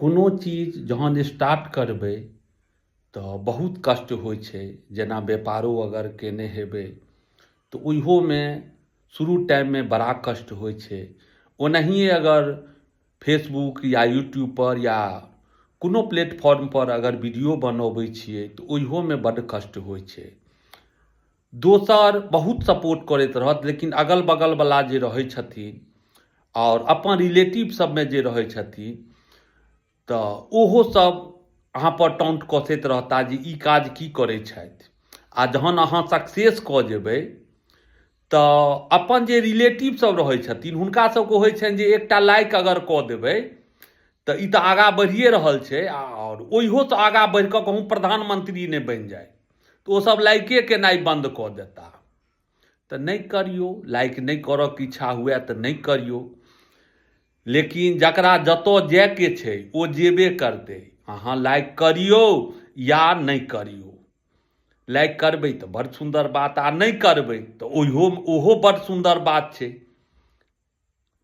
कोनो चीज जहन स्टार्ट करबै तऽ बहुत कष्ट होइ छै। जेना व्यापारो अगर कयने हेबै तऽ ओहियोमे शुरू टाइममे बड़ा कष्ट होइ छै। ओनाहिए अगर फेसबुक या यूट्यूबपर या कोनो प्लेटफॉर्मपर अगर वीडियो बनबै छियै तऽ ओहियोमे बड्ड कष्ट होइ छै। दोसर बहुत सपोर्ट करैत रहत, लेकिन अगल बगलवला जे रहै छथिन आओर अपन रिलेटिव सभमे जे रहै छथिन तऽ ओहो सब अहाँपर टाउंट कसैत रहता जे ई काज की करै छथि। आ जहन अहाँ सक्सेस कऽ जेबै तऽ अपन जे रिलेटिव सब रहै छथिन हुनका सबके होइ छनि जे एकटा लाइक अगर कऽ देबै तऽ ई तऽ आगाँ बढ़िए रहल छै, आओर ओहियोसँ आगाँ बढ़ि कऽ कहूँ प्रधानमंत्री नहि बनि जाय, तऽ ओसभ लाइके केनाइ बन्द कऽ देता। तऽ नहि करियौ लाइक, नहि करऽके इच्छा हुए तऽ नहि करियौ, लेकिन जकरा जतऽ जायके छै ओ जेबे करतै। अहाँ लाइक करियौ या नहि करियौ, लाइक करबै तऽ बड़ सुन्दर बात, आ नहि करबै तऽ ओहो बड़ सुन्दर बात छै।